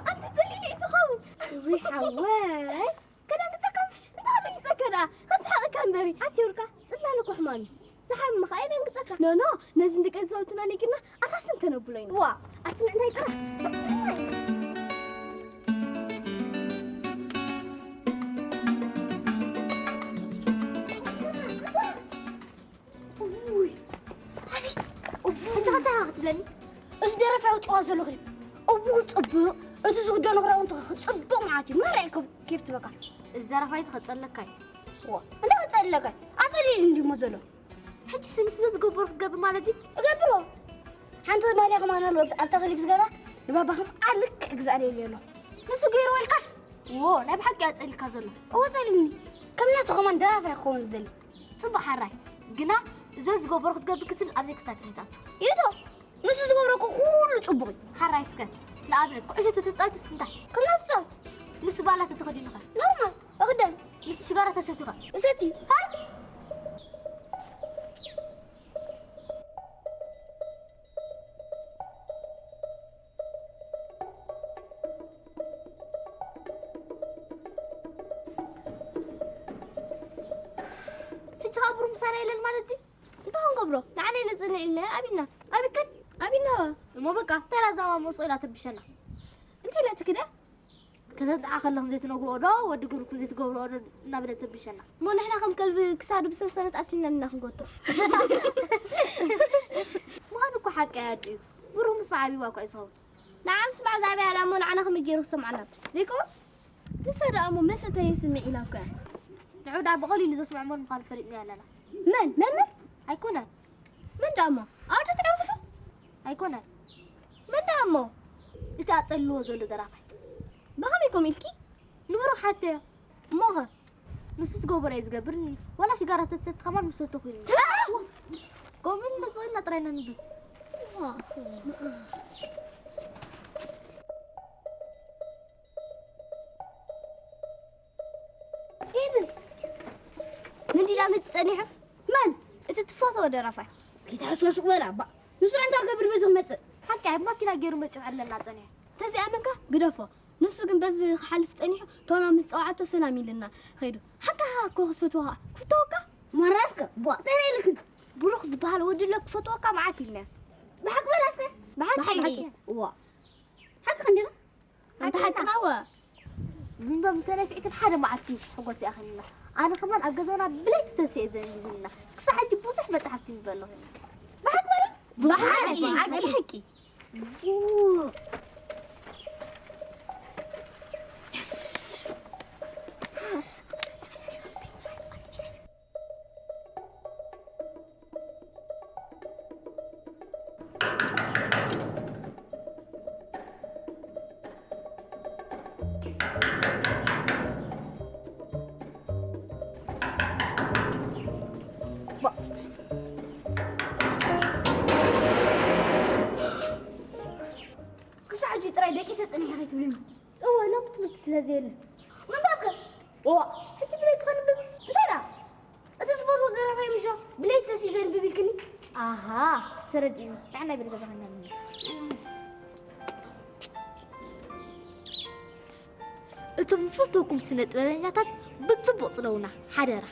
ኣንተ ጸሊሉ እዩ ዝኸውን። ውይ ሓወይ። ከደንግጸካ ምሽ? እንታይ ከደንግጸካ ደኣ? ከስሕቐካ እምበሪ። ሓቲሩካ ጽላለ እኮ ሕማም እዩ። ዝሓመመኻ ኣየደንግጸካ። ኖ፣ ኖ፣ ነዚ ንደቂ ኣንስቶና ነጊርና ኣራስን ከነብሎ ኢና። ዋ፣ ኣስምዕናይ ጥራሕ። እውይ፣ ኣዚ፣ እውይ፣ እንታይ፣ እንታይ ክትብለኒ? እዚ ደረፍ ኣውፅዋ ዘሎ ክሊፕ። እቡ ፅቡቕ፣ እቲ ዝኽደኖ ክዳውንቲ ኸ ፅቡቕ ማለት እዩ። መርዓ እዩ ከፍ-፣ ኬፍ ትበካ። እዚ ደረፋይ እዚ ከፀለካ እዩ። ዋ፣ እንታይ ከፀለካ እዩ? ኣፀሊሉ እንዲሞ ዘሎ። ሕጂ ስንሱ ዝገብሮ ክትገብር ማለት እዩ? እገብሮ። ሓንቲ ማልያ ከማን ኣለዎ ኣብታ ክሊፕ ዝገባ ንባባኹም ኣልክዕ ግዛእ ኢለ ኣሎ። ንሱ ገይርዎ ኢልካስ? ዎ፣ ናይ ብሓቂ ኣፀሊካ ዘሎ። እዎ ፀሊኒ። ከም ናቱ ከማን ደራፋይ ክኸውን ዝደሊ። ጽቡቕ ሓራይ፣ ግና እዞ ዝገብሮ ክትገብር ክትብል ኣብ ዘይክሳድ ከይትኣቱ። ይቶ፣ ንሱ ዝገብሮ እኮ ኩሉ ጽቡቕ እዩ። ሓራይ እስከ፣ ንኣብነት ኩዕሾ ተተጻወቱስ እንታይ? ከም ናቱ ጻወት። ንሱ ባላ ተተኸዲኑ ኸ? ኖርማል፣ እኽደን። ንሱ ሽጋራ ተሰትዩ ኸ? እሰቲ። ሃይ! ሕጂ ኸኣ ብሩህ ምሳና የለን ማለት ድዩ? እንታይ ክንገብሮ? ንዓና ነጽንዕ ኢልና ኣብና። ኣብከን? ኣብና። እሞ በቃ፣ ተራ ዛማ መውጽኦ ኢላ ተብሸና። እንታይ ኢላ ትክደ? ከተጥዓ ከለኽን ዘይትነግርኦ ዶ፣ ወዲ ግብርኩም ዘይትገብርኦ ዶ እናበለት ተብሸና። እሞ ንሕና ከም ከልቢ ክሳዱ ብሰንሰለት ኣሲርና ኢና ክንጎቶ። ምዃኑ እኮ ሓቂ ኣያ ኣዲኡ። ብሩህ ምስ መዓቢዋ እኳ እዩ ዝኸውን። ንዓ ምስ መዓዛ ኣብያ ኣላ እሞ ንዓና ከመይ ገይሩ ክሰምዓና? ዘይከውን? ንሳ ደኣ እሞ መሰተይ ስምዒ ኢላ እኮ እያ። ንዑ ደኣ ብቐሊሉ ዘስምዕ መን ምዃኑ ፈሊጥናዮ ኣለና። መን? መን? መን? ኣይኮነን። መን ደኣ እሞ? ኣውደ ትዕርፍቱ? ኣይኮነን። መን ደኣ እሞ? እቲ ኣጸልዎ ዘሎ ደራፋይ። ብኸመይ ከምኡ ኢልኪ? ንብሩኽ ሓተዮ። እሞኸ? ንሱ ዝገብሮ እዩ ዝገብርኒ። ዋላ ሲጋራ ተትሰቲ ከማን ምስ ሰተኹ ኢሉኒ። ከምኡ ኢልና ስቕ ኢልና ጥራይ ኢና ንብል። ኤደን፣ ምንዲ ዳመጽ ጸኒሑ? መን? እቲ ትፈትዎ ደራፋይ። ጌታ ሕስዋ ሱቕ በል ኣባ። ንሱ እንታይ ክገብር በዚ ክመጽእ? ሓቂ ኣብ ማኪና ገይሩ መጺኡ ኣለና ጸኒሑ። ተዚኣመንካ ግደፎ። ንሱ ግን በዚ ክሓልፍ ጸኒሑ፣ ቶና ምስ ጸዋዕቶ ሰላም ኢልና ኸይዱ። ሓቃኻ እኮ ክትፈትዎ ኸኣ። ክፍተወካ? ማራስከ፣ ቧ፣ ተረይ ኢልክን። ብሩኽ ዝበሃል ወዲ ኣሎ ክፈትወካ መዓት ኢልና። ብሓቂ በላስከ? ብሓቂ፣ ብሓቂ። ብሓቂ። እዋ። ሓቂ ክንዲኻ? ኣንተ ሓቅና ወ። ብንበብ እንተነፊዕክን ሓደ መዓልቲ ሕጎስ ይኣኽለና። ኣነ ከማን ኣብ ገዛና ብለይቲ ተሲኤ ዘንቢብና። ክሳዕ ሕጂ ብዙሕ መጽሓፍቲ ይንበብ ኣለኹ። ብሓቂ በለ? ብሓቂ፣ ብሓቂ። ብሓቂ። ክሳዕ ሕጂ ጥራይ ደቂሰ ጽኒሐ ከይትብልኒ። እወ፣ ሎሚ ትምህርቲ ስለ ዘየለ። ምንባብከ? እዋ፣ ሕጂ ብለይቲ ከንብብ። እንታይ ደኣ? እቲ ዝፈትዎ ደራፋይ ምሾ ብለይቲ ተሲኡ ዘንብብ ኢልክኒ? ኣሃ፣ ተረዲእኒ። ንዓና ይብል ገዛ ከንብብ። እቶም ዝፈትወኩም ስነ ጥበበኛታት ብጽቡቕ ጽለውና፣ ሓደራ።